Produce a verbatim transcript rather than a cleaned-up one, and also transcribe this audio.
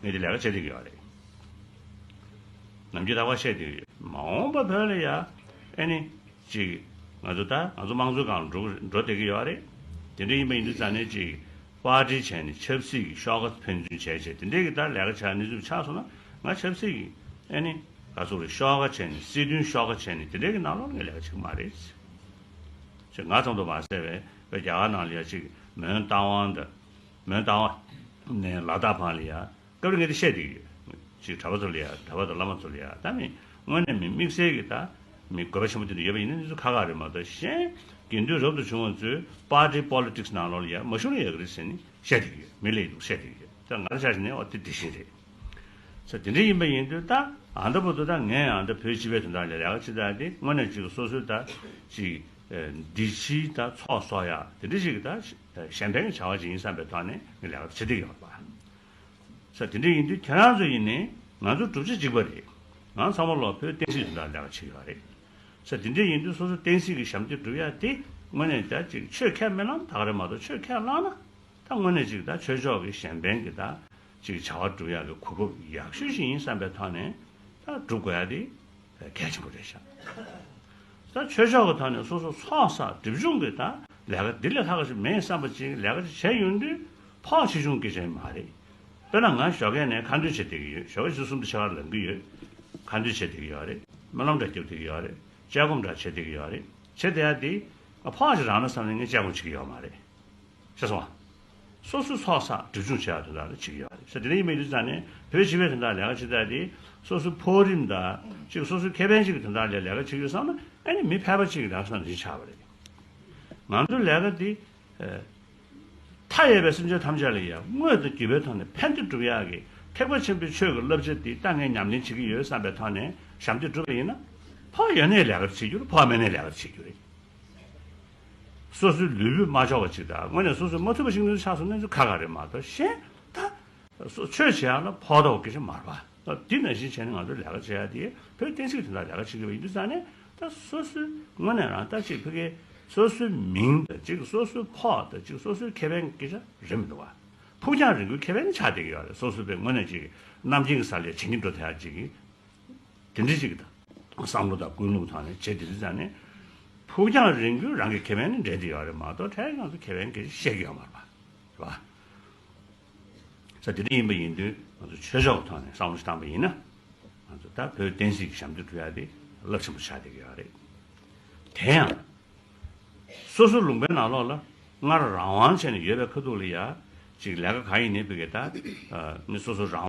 ངས་དེ་ལས་ཀ་བྱེད་བསྡད་ཀྱི་ཡོད་རེད། ནམ་རྒྱུན་རྟག་པར་བཤད་བསྡད་ཀྱི་ཡོད། མ་འོངས་པ་བོད་ལ་ཡ་ཨེ་ནི་ཅིག་ང་ཚོ་ད་ང་ཚོ་དམངས་གཙོའི་སྒང་ལ་འགྲོ་འགྲོ་བསྡད་ཀྱི་ཡོད་རེད། དེ་འདྲ་ཡིན་པ་ཡིན་དུས་ཙང་ནས་ཅིག་པར་ཏི་བྱས་ནས་ཆབ་སྲིད་ཀྱི་ཤོག་ཁ་ཕན་ཚུན་བྱས་བྱས་དེ་འདྲའི་གི་ད་ལས་ཀ་བྱ་གནས་ཚུལ་ཆགས་སོང་ན། ང་ཆབ་སྲིད་ཀྱི་ཨེ་ནི་ག་ཚོད་རེད། ཤོག་ཁ་བྱས་ནས་སྲིད་དོན་ཤོག་ཁ་བྱས་ནས་དེ་འདྲའི་གི་ནང་ལོགས་ངས་ལས་ཀ་བྱེད་ཀྱི་མ་རེད། ཅེས་ང་ཙམ་དུ་མ་ཟད་པའི་བོད་རྒྱ་གར་ནང་ལ་ཡ་ཅིག་མོན་རྟ་དབང་དང་། མོན་རྟ་དབང་ནས་ལ་དྭགས་བར་ལ་ཡ་སྐབས་རེ་ངས་དེ་བཤད་བསྡད་ཀྱི་ཡོད། ཅིག་གྲྭ་པ་ཚོ་ལ་ཡ། གྲྭ་པ་དང་བླ་མ་ཚོ་ལ་ཡ། ད་མི་དངོས་གནས་མི་དམིགས་བསལ་གྱི་ད་མི་དགོས་པ་ཆེན་པོ་དེ་འདྲ་ཡོད་པ་ཡིན་ན་འདི་ཚོ་ཁག་ཁག་རེད་མ་གཏོགས། གཞན་དགེ་འདུན་རབ་ཏུ་བྱུང་བ་ཚོས་པར་ཏི་པོ་ལི་ཊིག་སི་ནང་ལོགས་ལ་ཡ་མ་ཞུགས་ན་ཡག་གི་རེད་ཟེར་ནས་བཤད་བསྡད་ཀྱི་ཡོད། མི་ལ་ཡི་འདུག་བཤད་བསྡད་ཀྱི་ཡོད། ད་ང་རང་ཆ་བཞག་ནས་འོ་དེ་དེ་བཞིན་རེད། ས་དེ་འདྲ་ཡིན་པ་ཡིན་དུས་ད་ཨ་མདའ་བར་དུ་ད་ངས་ཨ་མདའ་བོད་སྤྱི་པའི་དོན་དག་ལ་ལས་ཀ་བྱེད་ཡག་དེ་དངོས་གནས་ཅིག་སོ་སོའི་ད་ཅིག་འདི་ཕྱིའི་ད་ཚོགས་གསོག་ཡག་དེ་འདྲ་ཞིག་གི་ད་གཞན་ཕན་གྱི་བྱ་བ་ཅིག་ཡིན་བསམ་པའི་ཐོག་ནས་ངས་ལས་ཀ་བྱེད་བསྡད་ཡོད་པ། ས་དེ་འདྲ་ཡིན་དུས་ཁྱེད་རང་ཚོ་ཡིན་ནའི་ང་ཚོ་གྲུབ་ཆ་གཅིག་པ་རེད། ང་ཚང་མ་ལོག་བོད་བསྟན་སྲིད་དོན་དག་ལས་ཀ་བྱེད་ཀྱི་ཡོད་རེད། ས་དེ་འདྲ་ཡིན་དུས་སོ་སོ་བསྟན་སྲིད་ཀྱི་ཞབས་འདེགས་སྒྲུབ་ཡག་དེ་དངོས་གནས་ད་ཅིག་ཆོས་ཁས་མི་ལེན་ད་ག་རེད་མ་གཏོགས། ཆོས་ཁས་བླངས་ན། ད་དངོས་གནས་ཅིག་ད་ཆོས་ཕྱོགས་ཀྱི་གཞན་ཕན་གྱི་ད་ཅིག་བྱ་བ་སྒྲུབ་ཡག་གི་གོ་སྐབས་ཡག་ཤོས་ཤིག་ཡིན་བསམ་པའི་ཐོག་ནས་ད་སྒྲུབ་དགོས་ཡག་དེ་གལ་ཆེན་པོ་རེད་ཤག་ད་ཆོས་ཕྱོགས་ཀྱི་ཐོག་ནས་སོ་སོ་ཚོགས་བསགས་སྒྲིབ་སྦྱོང་གི་ད་ལས་ཀ་འདི་ལས་ལྷག་པ་ཞིག་མེད་བསམ་པ་ཅིག་ལས་ཀ་ཅིག་བྱས་ཡོང་དུས་ཕོགས་ཆེ་ཆུང་སྐད་ཆ་མ་རེད། དཔེར་ན་ང་ཞོགས་ཀས་ནས་ཁ་འདོན་བྱེད་བསྡད་ཀྱི་ཡོད། ཞོགས་ཀས་ཆུ་ཚོད་གསུམ་དང་ཕྱེད་ཀར་ལངས་ཀྱི་ཡོད། ཁ་འདོན་བྱེད་བསྡད་ཀྱི་ཡོད་རེད། སྨོན་ལམ་འདྲ་རྒྱབ་བསྡད་ཀྱི་ཡོད་རེད། དཔྱད་སྒོམ་འདྲ་བྱེད་བསྡད་ཀྱི་ཡོད་རེད། བྱེད་བསྡད་ཡག་དེ་ཕོགས་ཅིག་རག་ན་བསམ་ནས་ངས་དཔྱད་སྒོམ་བྱེད་ཀྱི་ཡོད་མ་རེད། ཤེས་སོང་ང་། སོ་སོའི་ཚོགས་བསགས་སྒྲིབ་སྦྱོང་བྱེད་ཡག་དོན་དག་ལ་བྱེད་ཀྱི་ཡོད་རེད། ས་དེ་འདྲ་ཡིན་པའི་དུས་ཙང་ནས་བོད་སྤྱི་པའི་དོན་དག་ལས་ཀ་བྱེད་ཡག་དེ་སོ་སོའི་ཕོགས་རིམ་དང་ཅིག་སོ་སོའི་ཁེ་ཕན་ཅིག་གི་དོན་དག་ལ་ལས་ཀ་བྱེད་ཀྱི་ཡོད་བསམ་ན་ཨ་ནི་མི་ཕལ་པ་ཅིག་གི་ལས་ཀ་བསམ་བཞིན་ཆགས་པ་རེད། ང་ཚོའི་ལས་ཀ་འདི་ཨ་མཐའ་ཡས་པའི་སེམས་ཅན་ཐམས་ཅད་ལ་ཡང་དངོས་དང་བརྒྱུད་པའི་ཐོག་ནས་ཕན་བདེ་སྒྲུབ་ཡག་གི་ཐེག་པ་ཆེན་པོའི་ཆོས་ཀྱི་བསླབ་བྱ་འདི་ད་ངས་ཉམས་ལེན་བྱེད་ཀྱི་ཡོད་བསམ་པའི་ཐོག་ནས་ཞབས་འདེགས་སྒྲུབ་པ་ཡིན་ན། ཕོགས་ཡོད་ནའི་ལས་ཀ་བྱེད་རྒྱུ་རེད། ཕོགས་མེད་ནའི་ལས་ཀ་བྱེད་རྒྱུ་རེད། སོ་སོའི་ལུས་པོས་མ་ལྕོགས་པ་ཅིག་དང་དངོས་གནས་སོ་སོས་མ་ཐུབ་པ་ཞིག་ནས་ཆགས་སོང་ན་ཁག་ཁག་རེད་མ་གཏོགས། གཞན་ད་སོ་ཆོས་བྱེད་ཡག་ལ་ཕོགས་དོགས་སྐད་ཆ་མ་རེད་པ། འདི་ནང་བཞིན་བྱས་ནས་ང་ཚོས་ལས་ཀ་བྱེད་ཡག་དེ་བོད་བསྟན་སྲིད་དོན་དག་ལས་ཀ་བྱེད་ཀྱི་ཡོད་པ་ཡིན་དུས་ཙང་ནས། ད་སོ་སོའི་དངོས་གནས་རང་ད་ཅིག་ཕ་གི་སོ་སོའི་མིང་དང་ཅིག་སོ་སོའི་ཕོགས་དང་ཅིག་སོ་སོའི་ཁེ་ཕན་གྱི་སྐད་ཆ་རེད་མི་འདུག་བ། ཕུགས་རྒྱང་རིང་པོའི་ཁེ་ཕན་ཆགས་བསྡད་ཀྱི་ཡོད་རེད། སོ་སོའི་པའི་དངོས་གནས་ཅིག་གནམ་ལྕགས་ཀྱི་ས་ལ་བྱེད་ཀྱི་འགྲོ་ཐལ་ཅིག་དེ་འདྲ་ཅིག་གི་ད་བསམ་བློ་དང་ཀུན་སློང་ཐོག་ནས་བྱེད་དེ་དུས་ཙང་ནས། ཕུགས་རྒྱང་རིང་པོའི་རང་གི་ཁེ་ཕན་ནི་འདྲེས་བསྡད་ཡོད་རེད་མ་གཏོགས་ཕྲན་ང་ཚོ་ཁེ་ཕན་གྱི་བཤད་ཀྱི་ཡོད་མ་རེད་པ། རེད་པ། ས་དེ་འདྲ་ཡིན་པ་ཡིན་དུས་ང་ཚོ་ཆོས་ཕྱོགས་ཀྱི་ཐོག་ནས་བསམ་བློ་ཞིག་བཏང་པ་ཡིན་ན། ང་ཚོ་ད་བོད་བསྟན་སྲིད་ཀྱི་ཞབས་འདེགས་སྒྲུབ་ཡག་དེ་རླབས་ཆེན་པོ་ཆགས་བསྡད་ཀྱི་ཡོད་རེད། དེ་ཡང་། སོ་སོའི་ལུང་པའི་ནང་ལོགས་ལ་སྔར་རང་དབང་བྱས་ནས་ཡོད་པའི་ཁ་ཐུག་ལ་ཡ། ཅིག་ལས་ཀ་གང་ཡིན་ནའི་ཕ་གི་ད་མི་སོ་སོ་རང་